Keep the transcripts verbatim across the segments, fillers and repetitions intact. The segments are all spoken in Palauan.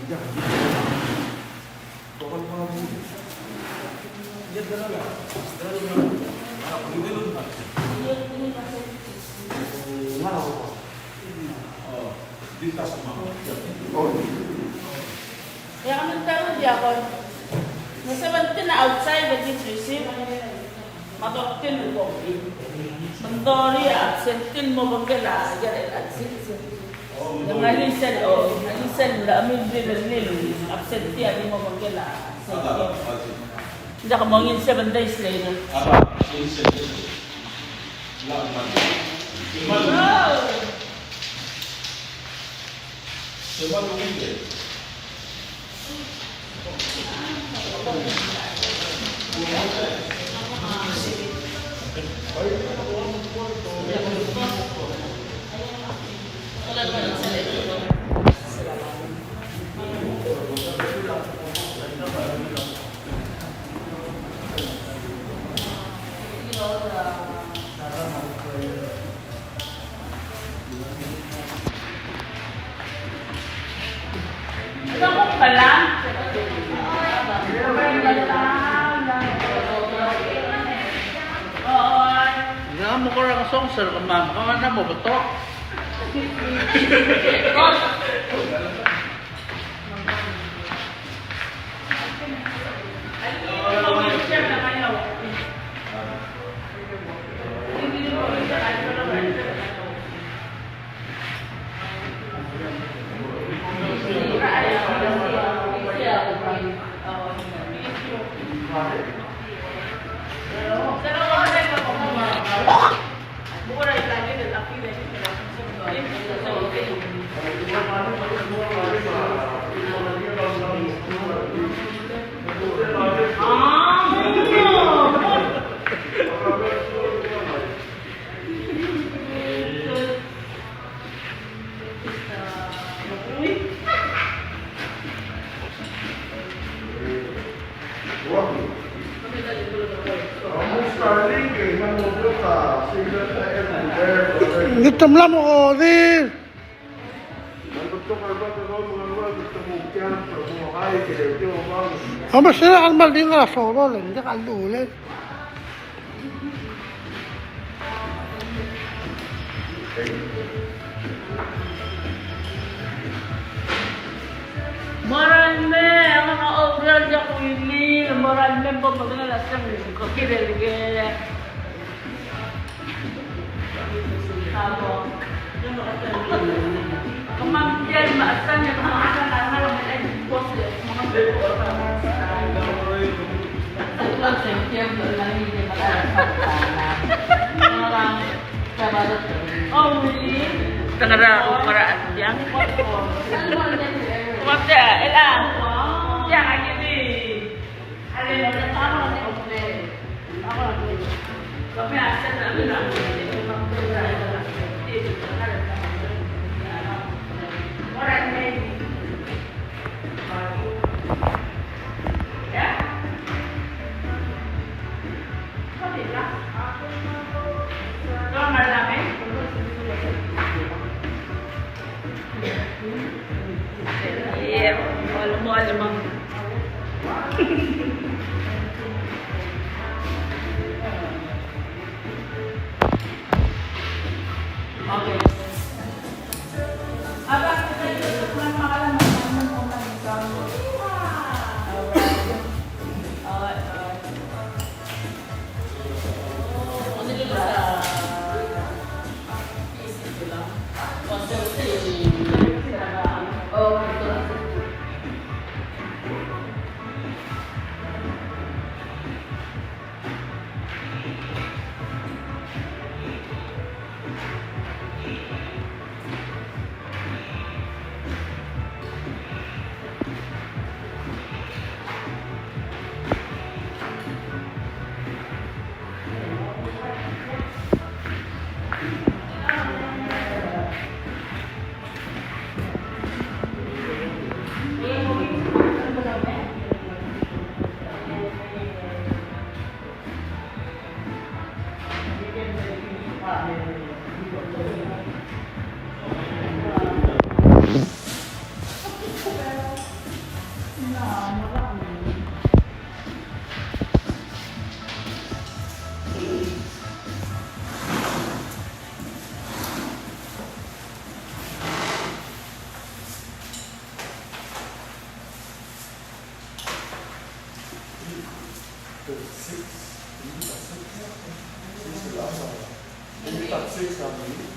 Ia, kemiu el ta er a diakon. Ng seventeen a outside el di receive. Me a thirteen el COVID. Me ng thirty a absentee el mo obengkel a ikel, a six. Ng ngar er ngii sel, o, ng ngar er ngii sel, a mil, mil, mil absentee a di mo obengkel a six. Ng diak, mo ngii el seven days later. Ng mo kora ngesonges er kemam, kemam a mo betok. Ng di te mla mo kodir. Omes er a kmal di ngar er a solo, le ng diak a lulel. Mo er a lmei, a ngar er a oureor el diak kuilir, mo er a lmei, bo modengei el uaseng ko kirel ker. Te ngar er a, ngar er a tiang. Kumatea, el a tiang a kidi.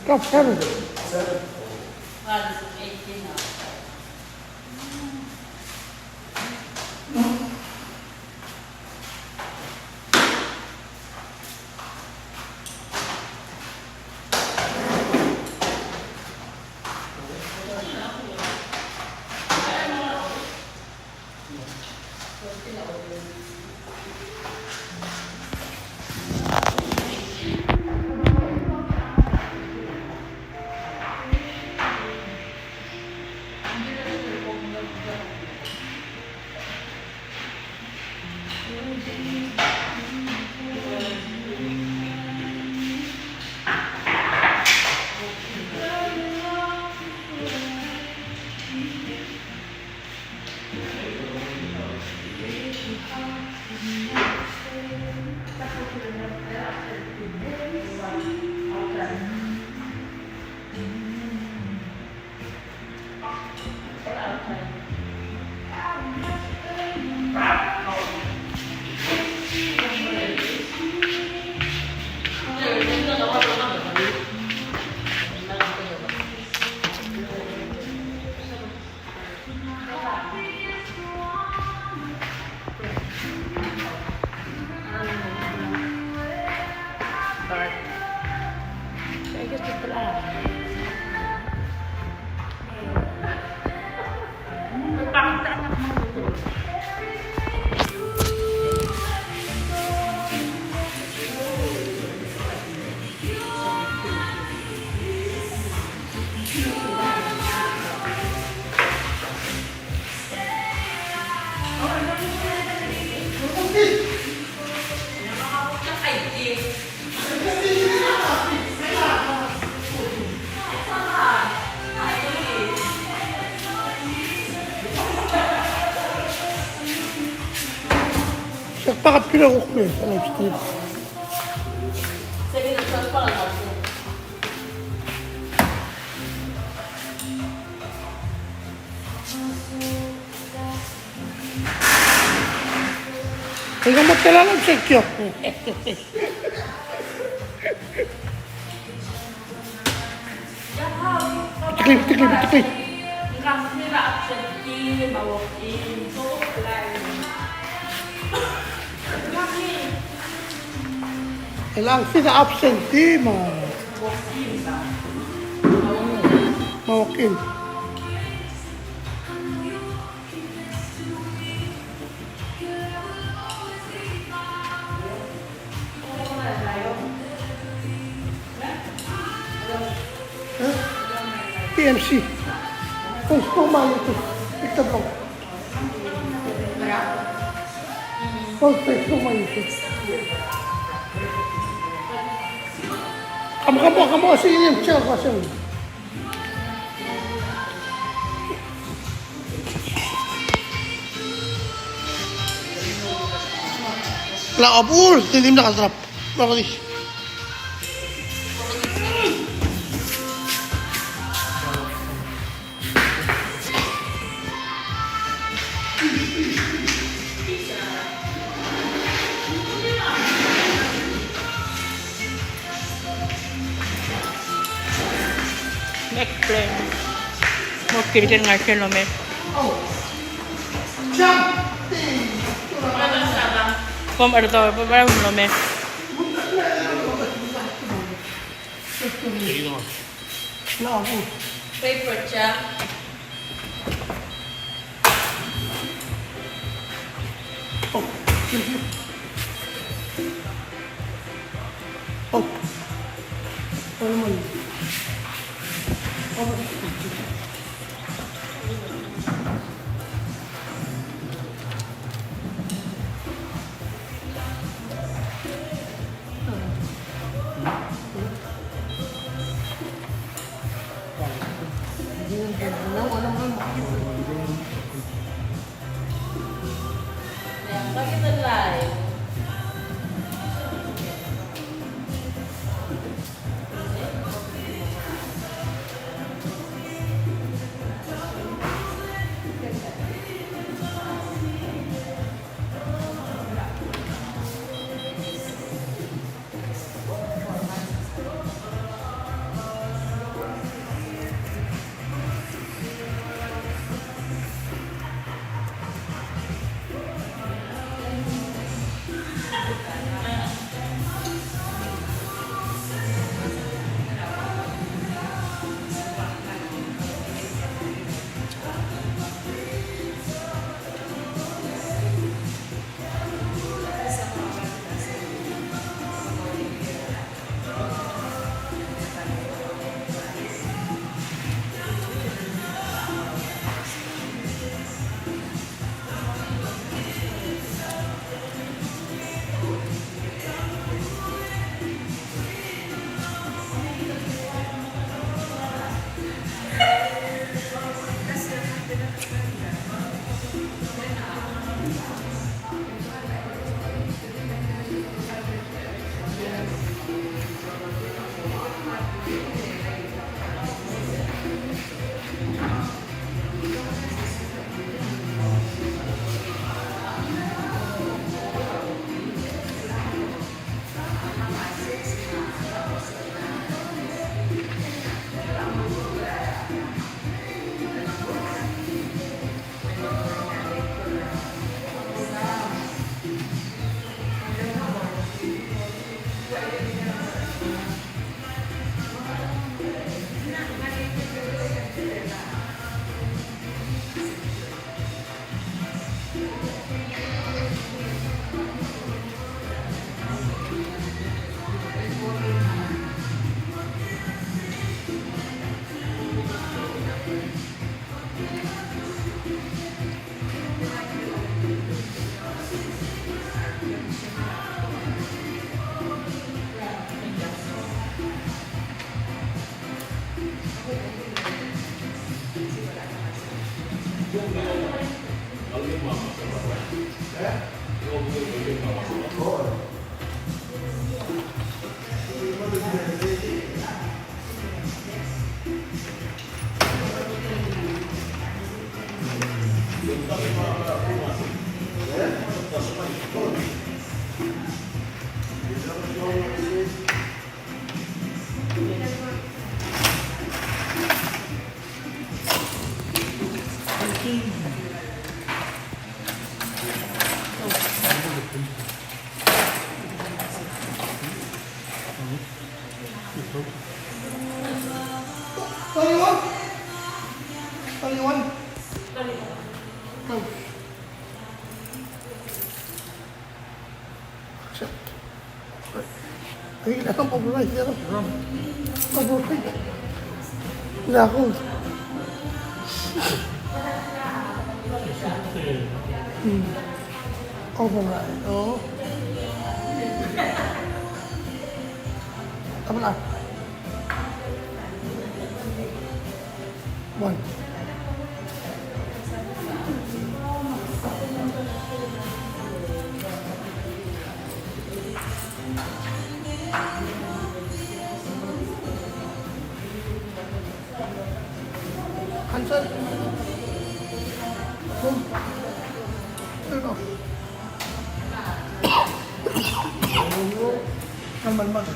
Top seven. Siak pakat kilo kuk me, live stream. Ika mo tela lo sek yo. Betekei, betekei, betekei. Elang sida absentee me a walk-in. T M C. Facebook me a YouTube. Ita blong. Both Facebook me a YouTube. Kamo, kamo, kamo, si Ian Chao, kamo. Lak obul, di dimlak a drop. Lak di. Next play. Mo kirken ngar sel lome. Kom er to, kom er lome. Paper chef. Oh, thank you. Oh. Oh, naman. Oh, Thirty-one? Thirty-one? Thirty-one. Accept. Ay, naka override, ya. Override. Naka. Hmm. Override, oh. Double R. One. Cancel. Boom. There you go. Normal mother.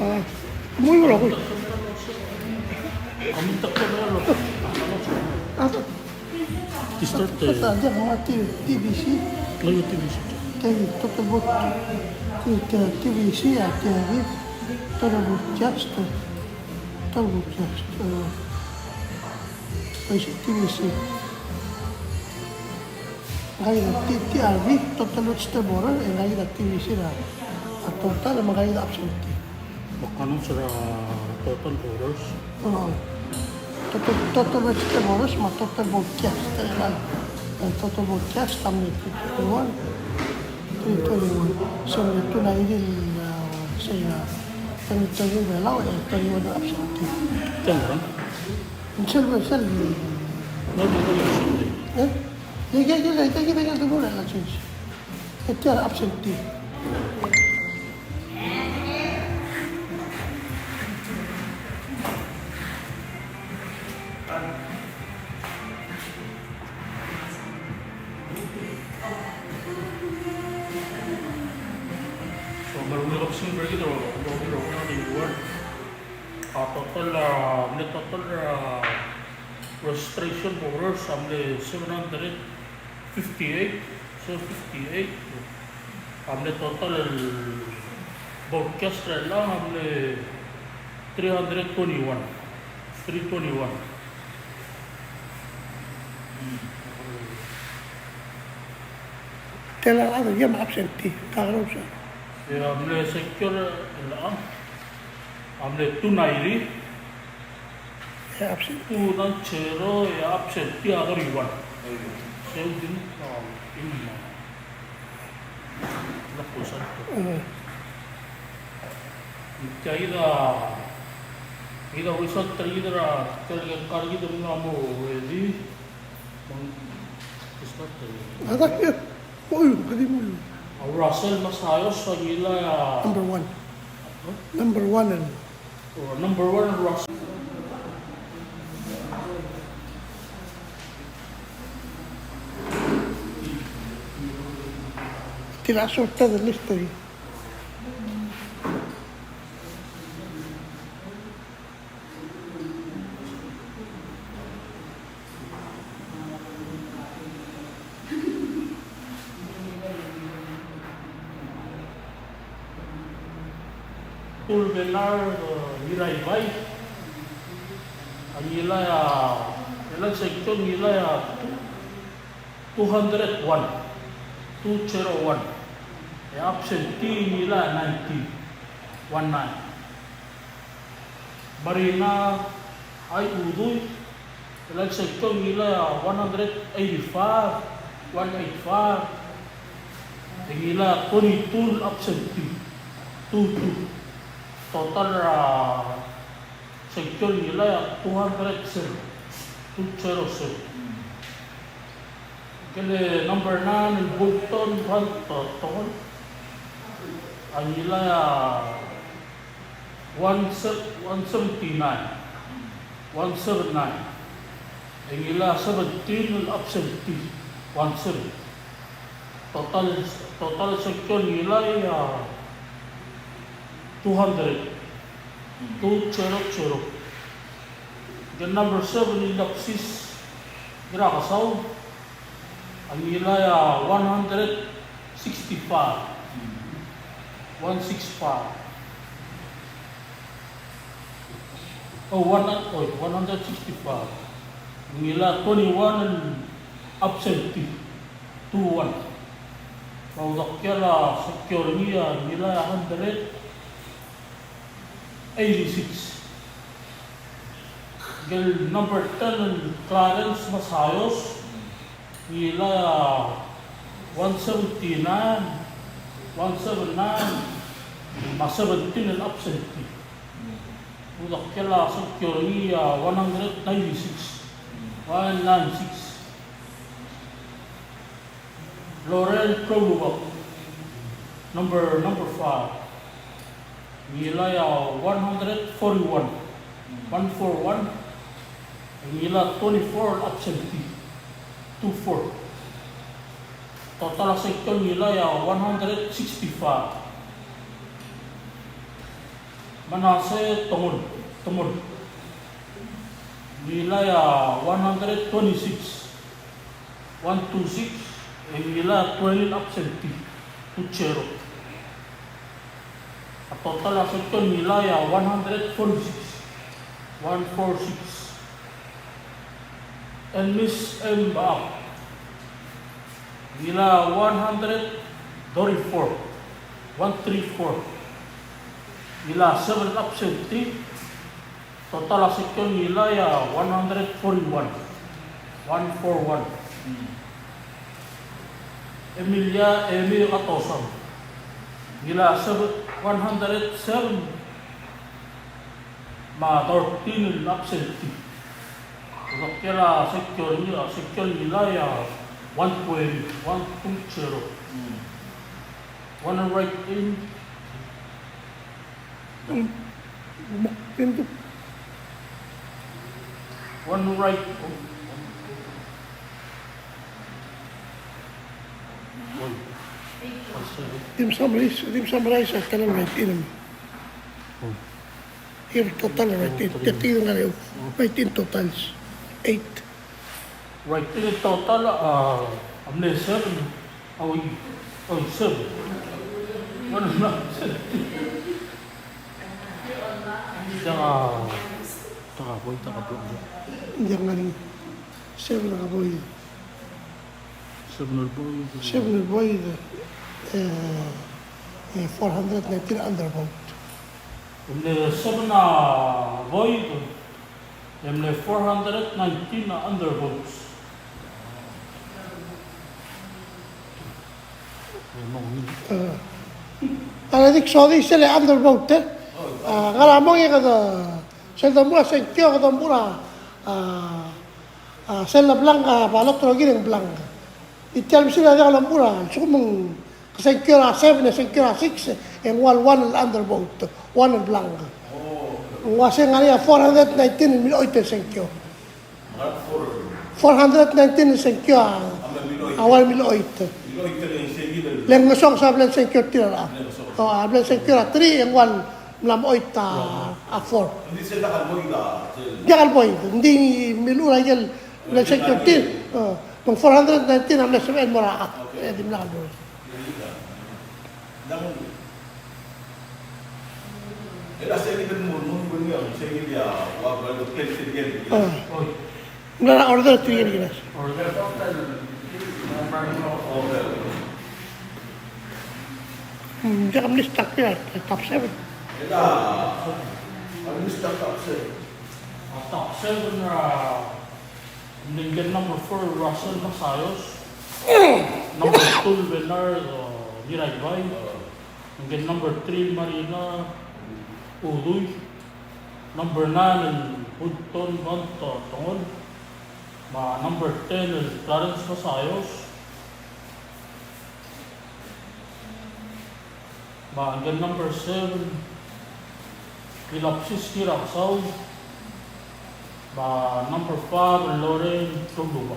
A, muy bueno, güey. A, T-shirt, eh. T V C. Lo yo T V C. Te, total bo-, te, te, T V C, a, te, a, total broadcast, total broadcast, eh, pues, T V C. Ngii a T-, T R V, total registered voter, e ngii a T V C er a, a total, me ngii a absentee. Me a kanongs er a total voters. O, total, total registered voters, me a total broadcast, e, e, total broadcast, a mle twenty-one, twenty twenty-one. So, mle two ninety, e, sei a, twenty twenty Belau, e, twenty-one absentee. Tiang, no? Sel, sel. No, no, no, no. E? Ia, ia, ia, ia, ia, ia, ia, ia, ia, ia, ia, ia, ia, ia, ia, ia, ia, ia, Tia el absentee. So, me a ungil kebesengei er kid el rokui el rokui el rokui. A total, a mle total, a registration voters a mle seven hundred fifty-eight, seven fifty-eight. A mle total el vote cast er chelechang a mle three hundred twenty-one, three twenty-one. Tia el chad el absentee, kakerous. E a mle secure er chelechang a mle two ninety. E absentee. Two nine zero, e absentee a thirty-one. Thirty-one. Sel di, a, in, a, la cosa. Mm. Tia kid a, kid a result er kid er a, tia el kar kid el mla mo ready. Bang, start er kid. A, thank you. Mo, kede mo. A Russell Masayos a ngilai a number one. Huh? Number one el Number one, Russell. Tia a sorted list er ngii. Tul Bernard, e, Ngiraibai a ngilai a, election a ngilai a two, two hundred one, two zero one. E absentee a ngilai a nineteen, one nine. Marina Ai Udui, election a ngilai a one hundred eighty-five, one eight five. E ngilai a twenty-two el absentee, two two. Total er a section a ngilai a two hundred seven, two zero seven. Kele number nine el Bolton Van To-, Tongol a ngilai a one se-, one seventy-nine, one seven nine. E ngilai a seventeen el absentee, one seven. Total, total section a ngilai a two hundred, two zero zero. Kele number seven el Alexis Ngirakesau a ngilai a one hundred sixty-five. One six five. Oh, one, oh, one hundred sixty-five. Ngilai a twenty-one el absentee, two one. Me a udokial a section er ngii a ngilai a hundred eighty-six. Kele number ten el Clarence Masayos a ngilai a one seventy-nine, one seven nine, me a seventeen el absentee. Udokial a section er ngii a one hundred ninety-six, one nine six. Laurel Proulubak, number, number five. Ngilai a one hundred forty-one, one four one. Ngilai a twenty-four absentee, two four. Total a section a ngilai a one hundred sixty-five. Manase Tongol, Tongol. Ngilai a one hundred twenty-six, one two six, e ngilai a twelve absentee, two zero. A total a section a ngilai a one hundred forty-six, one four six. And Miss M Baak, ngilai a one hundred thirty-four, one three four. Ngilai a seven absentee, total a section a ngilai a one hundred forty-one, one four one. Emilia Emi Katosang, ngilai a seven, one hundred seven, me a thirteen el absentee. Udokial a section er ngii, a section a ngilai a one twenty, one two zero. One right in. One right. Di mo summarize, di mo summarize a total right in. Here total right in. Thirteen ngar er eou. Right in totals. Eight. Right in total, a, a mle seven. A, oi, oi, seven. Well, no. Diak a, diak a void, diak a void. Diak a seven a void. Seven el void. Seven el void, e, e, four hundred nineteen undervote. Ng mle seven a void, e ng mle four hundred nineteen a undervotes. A, a, ng di soad sel undervote, e. A, ngar er a mong e kede, sel domuchel a sengkio, kede domuchel a, a, a, sel blank, a, balot el rokir e ng blank. Di tia el mesil a diak lomuchel a, a lsekum ng sengkio er a seven, e sengkio er a six, e ng ua el one el undervote, one el blank. Ng uase ng ngar er ngii a four hundred nineteen el miloit el sengkio. Four hundred nineteen el sengkio a, a ua el miloit. Le ng ngesonges a bla el sengkio er tir a, o, a bla el sengkio er a three, e ng ua el mla moit a, a four. Diak el void, ng di miluchel a ikel bla el sengkio er tir, o, me ng four hundred nineteen a mle sebechel el mo er a, e dimlak el void. A. Ng mla er a order er tir el kinas. Hmm, diak a mle start er a top seven. A top seven er a Ng ngar er ngii a number four, Russell Masayos. Number two, Bernard, uh, Ngiraibai. Ng ngar er ngii a number three, Marina Udui. Number nine, Hudton Bant, uh, Tongol. Me a number ten, Clarence Masayos. Me a ngike el number seven, Ilapsis Ngirasau. Me a number five, Lorraine Tuluba.